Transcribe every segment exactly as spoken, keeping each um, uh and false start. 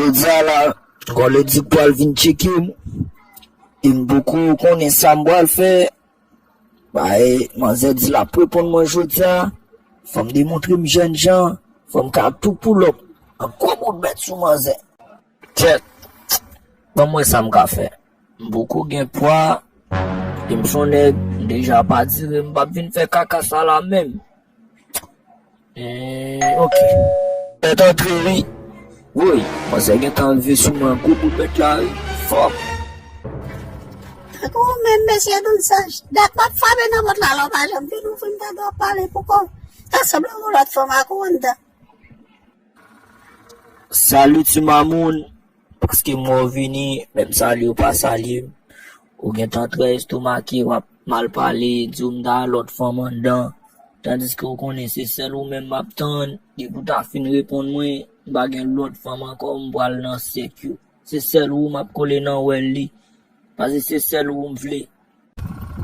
Jodi a la, Kòlè di pral vin tcheke m. E m poko konnen sa m pral fè. Bay, manzè di l ap reponn mwen jodi a. Fò m demontre m jènjan. Fò m ka tou pull up. An gwo bout bèt sou manzè. Tchèk. Ban m wè sa m ka fè. M poko gen pwa. E m se yon nèg, m deja pa dire, m p ap vin fè kaka sa la menm. Eh, ok. Bèt antre wi. Woy, manzè gentan rive sou mwen, gwo bout bèt la wi. Fò. Tankou ou menm, mesye Don Saj. Dat m ap frape nan pòt la, lè w pa janm vin ouvri m, tande w ap pale pou kò w. Tansanm yon lòt fanm ak ou anndan. Salut ti mamoun. Paske m wè w vini, men m salye w pa salye m. Ou gentan trè estomake, w ap mal pale, di w m ta lòt fanm anndan. Tandiske w konnen se sèl ou menm m ap tann, depi w ta fin reponn mwen, m pa gen lòt fanm ankò, m pral nan sèk yo. Se sèl ou m ap kole nan wèl li. Paske se sèl ou m vle.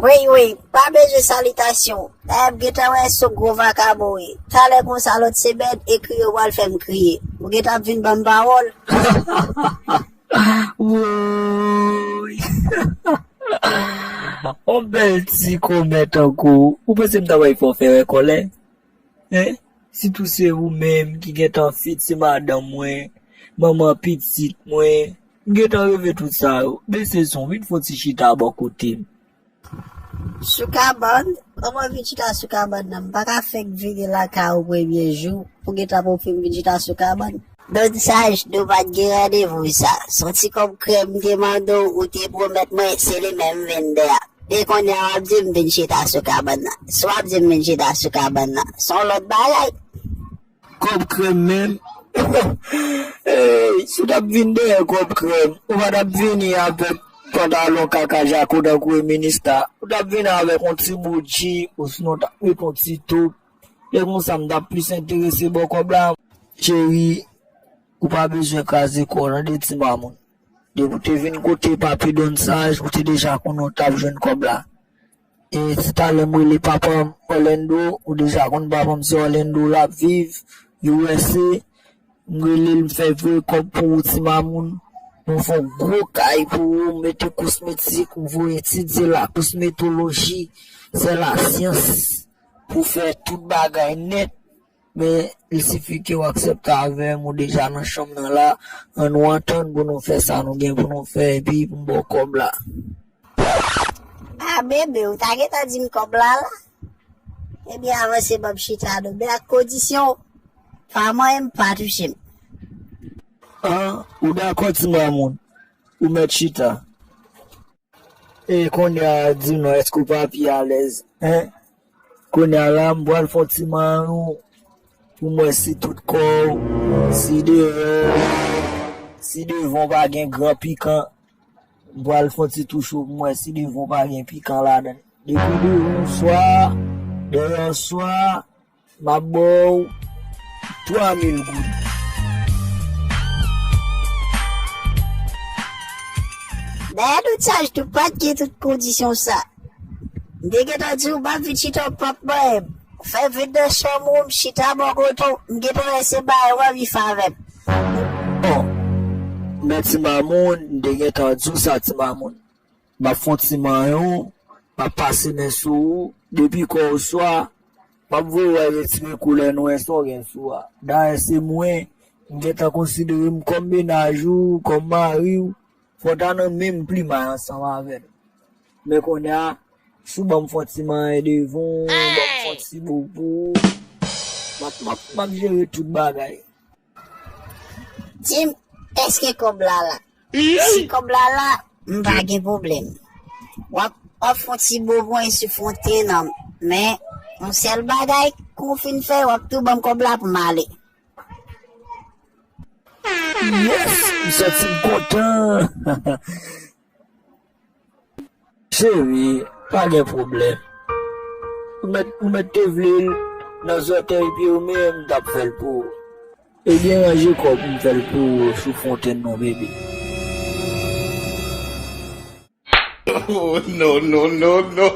Wi, wi, pa bezwen salitasyon. Dayè, m gentan wè se yon gwo vakabon w ye. Talè konsa lòt semèn, ekri yo pral fè m kriye. Ou gentan ap vin ban m pawòl? Woy! On bèl ti kòmè tankou w. Ou panse m ta bay fè w fè wè kòlè? Hein? Sitou se ou menm ki gentan fit, se madanm mwen, manman pitit mwen. M gentan reve tout sa yo. Bese son, vin fè yon ti chita bò kote m. Sou kabann? Kòman vin chita sou kabann nan? M pa ka fèk vini lakay ou premye jou, pou gentan pwofite m vin chita sou kabann. Don Saj, nou pa t gen randevou sa. Se yon ti kòb krèm m te mande w, ou te pwomèt mwen, se li menm m vin dèyè. E kounye a w ap di m vin chita sou kabann nan. Si w ap di m vin chita sou kabann nan, se yon lòt bagay. Kòb krèm menm. Ey, si w t ap vin dèyè kòb krèm, ou pa t ap vini avèk pantalon kaka jako tankou e minista. Ou t ap vini avèk yon ti bouji, osinon w t ap met yon ti top. Lè konsa, m t ap plis enterese bò kòb la. Cheri, ou pa bezwen kraze kò w, tande ti mamoun. Depi w te vin kote Papi Don Saj, ou te deja konnen w t ap jwenn kòb la. E si talè m rele papa m Orlando, ou deja konn papa m se Orlando l ap viv, U S A. M rele l, m fè voye kòb pou ou, ti mamoun. M fè yon gwo kay pou ou, m mete kosmetik, m voye etidye lakosmetoloji, se lasyans, pou fè tout bagay nèt. Men, il sifi ke w aksepte avè m, ou deja nan chanm nan la, ann nou antann pou nou fè sa nou gen pou nou fè, epi pou m ba w kòb la. A, bebe, ou ta gentan di m kòb la la? Ebyen, avanse ban m chita non, men ak kondisyon, pa manyen m, pa touche m. An, ou dakò, ti mamoun? Ou mèt chita. E kounye a, di m non, èske w pa pi alèz, en? Kounye a la, m pral fè yon ti manyen w pou m wè si tout kò w, si deyò w, si devan w pa gen gran pikan. M pral fè yon ti touche w pou m wè si devan w pa gen pikan ladan l. Depi devan w swa, dèyè w swa, m ap ba w twa mil goud. Dayè, Don Saj tou pa t gen tout kondisyon sa. M te gentan di w, m ap vin chita, w p ap manyen m. Fè vin nan chanm ou, m chita bò kote w, m gentan wè se bagay w anvi fè avè m. Bon, men ti mamoun, m te gentan di w sa, ti mamoun. M ap fè yon ti manyen w, m ap pase men sou ou, depi kò w swa, m ap voye w al retire koulè nwè sa w gen sou a. Dayè, se mwen, m gentan konsidere m kòm mennaj ou, kòm mari w, fò w ta nan menm plimay ansanm avè m. Men kounye a, si w ban m fè yon ti manyen devan w, ban m fè yon ti bobo, m ap, m ap, m ap jere tout bagay. Di m, èske kòb la la? Si kòb la la, m pa gen pwoblèm. W ap, w ap fè yon ti bobo sou fonten an, men yon sèl bagay, kou w fin fè, w ap tou ban m kòb la pou m ale. Yes, m santi m kontan. Cheri, pa gen pwoblèm. Ou mèt, ou mèt te vle l nan zòtèy pye w, men m t ap fè l pou ou. Ebyen, ranje kò w pou m fè l pou ou sou fonten non, bebe. Oh, no, no, no, no.